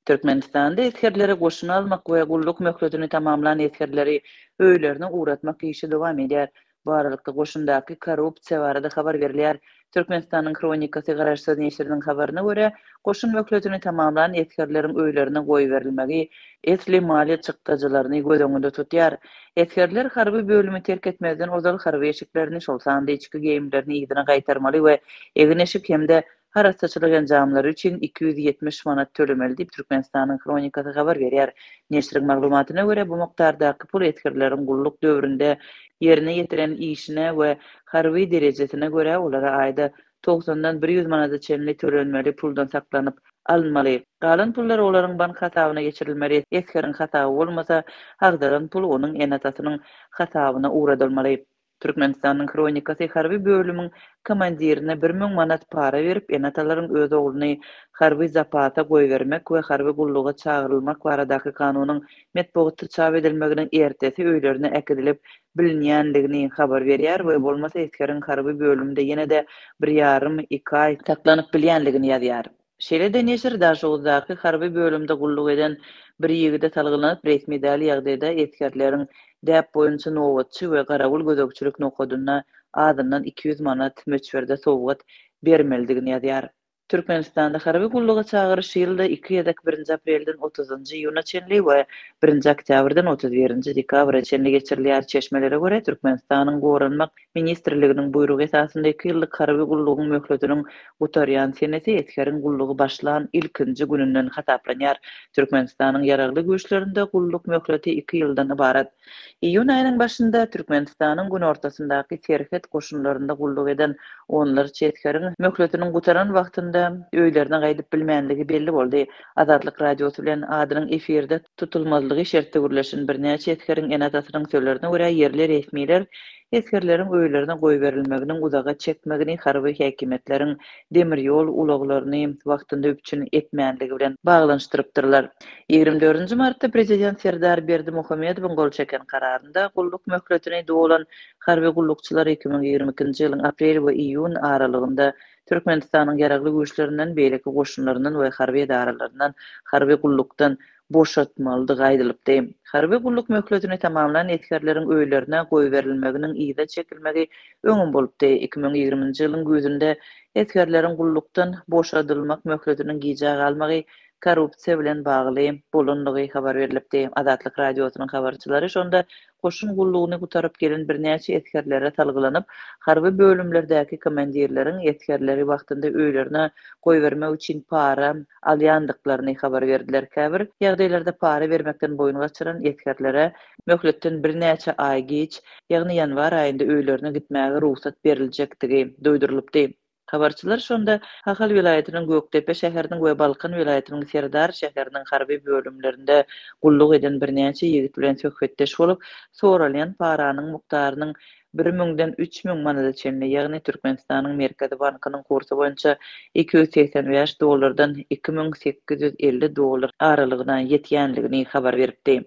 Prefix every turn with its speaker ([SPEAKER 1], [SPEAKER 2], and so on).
[SPEAKER 1] Türkmenistanda esgerleri goşuna almak we gulluk möhletini tamamlan esgerleri öýlerine ugratmak işi dowam edýär. Bu aralykda, goşundaky korrupsiýa barada habar berilýär. Türkmenistanyň Hronikasy garaşsyz neşiriniň habaryna görä, goşun möhletini tamamlan esgerleriň öýlerine goýberilmegi esli maliýe çykdajylaryny göz öňünde tutýar. Esgerler harby bölümi terk etmezden ozal harby eşiklerini, şol sanda içki geýimlerini yzyna gaýtarmaly we egin-eşik hem-de Arassaçylyk enjamlary üçin 270 manat tölemeli diýip, Türkmenistanyň Hronikasy habar berýär. Neşiriň maglumatyna görä, bu mukdardaky pul esgerleriň gulluk döwründe ýerine ýetiren işine we harby derejesine görä olara aýda togsandan 100 manada çenli tölenmeli puldan saklanyp alynmaly. Galan pullar olaryň bank hasabyna geçirilmeli, esgeriň hasaby bolmasa, agzalan pul onuň ene-atasynyň hasabyna ugradylmaly. Türkmenistanyň Hronikasy harby bölümiň komandirine 1000 manat para berip, ene-atalaryň öz ogluny harby zapasa goýbermek we harby gulluga çagyrylmak baradaky kanunyň metbugatda çap edilmeginiň ertesi öýlerine äkidilip bilinýändigini habar berýär we bolmasa esgeriň harby bölümde ýene-de bir ýarym, iki aý saklanyp bilýändigini ýazýar. Şeýle-de neşir Daşoguzdaky harby bölümde gulluk eden bir ýigide salgylanyp, resmi däl ýagdaýda esgerleriň däp boýunça nobatçy we garawul gözegçilik nokadynda azyndan 200 manat möçberde sowgat bermelidigini ýazýar. Türkmenistanda harby gulluga çagyryş ýylda iki gezek birinji aprelden otuzynjy iýuna çenli we birinji oktýabrdan 31-nji dekabra çenli geçirilýär. Çeşmelere görä, Türkmenistanyň Goranmak ministrliginiň buýrugy esasynda iki ýyllyk harby gullugyň möhletiniň gutarýan senesi esgeriň gullugy başlan ilkinji gününden hasaplanýar. Türkmenistanyň Ýaragly Güýçlerinde gulluk möhleti iki ýyldan ybarat. Iýun aýynyň başynda Türkmenistanyň günortasyndaky serhet goşunlarynda gulluk eden onlarça esgeriň möhletiniň gutaran wagtynda öýlerine gaýdyp bilmänligi belli boldy. Azatlyk Radiosy bilen adynyň efirde tutulmazlygy şertde gürleşen birnäçe esgeriň ene-atasynyň sözlerine görä, ýerli resmiler esgerleriň öýlerine goýberilmeginiň uzaga çekmegini harby häkimiýetleriň demir ýol ulaglaryny wagtynda üpjün etmänligi bilen baglanyşdyrypdyrlar. 24-nji martda prezident Serdar Berdimuhamedowyň gol çeken kararynda gulluk möhletini dolan harby gullukçylar 2022-nji ýylyň aprel we iýun aralygynda Türkmenistanyň Ýaragly Güýçlerinden, beýleki goşunlaryndan we harby edaralaryndan harby gullukdan boşatmalydygy aýdylypdy. Harby gulluk möhletini tamamlan esgerleriň öýlerine goýberilmeginiň yza çekilmegi öňem bolupdy. 2020-nji ýylyň güýzünde esgerleriň gullukdan boşadylmak möhletiniň gijä galmagy korrupsiýa bilen bagly bolandygy habar berlipdi. Azatlyk Radiosynyň habarçylary şonda Goşun gullugyny gutaryp gelen birnäçe esgerlere salgylanyp, harby bölümlerdäki komandirleriň esgerleri wagtynda öýlerine goýbermek üçin para alýandyklaryny habar berdiler. Käbir ýagdaýlarda para bermekden boýun gaçyran esgerlere möhletden birnäçe aý giç, ýagny ýanwar aýynda öýlerine gitmäge rugsat beriljekdigi duýdurylypdy. Habarçylar şonda Ahal welaýatynyň Gökdepe şäheriniň we Balkan welaýatynyň Serdar şäheriniň harby bölümlerinde gulluk eden birnäçe ýigit bilen söhbetdeş bolup, soralýan paranyň mukdarynyň bir müňden 3000 manada çenli, ýagny Türkmenistanyň Merkezi bankynyň kursy boýunça 285 dollardan 2850 dollar aralygyna ýetýänligini habar beripdi.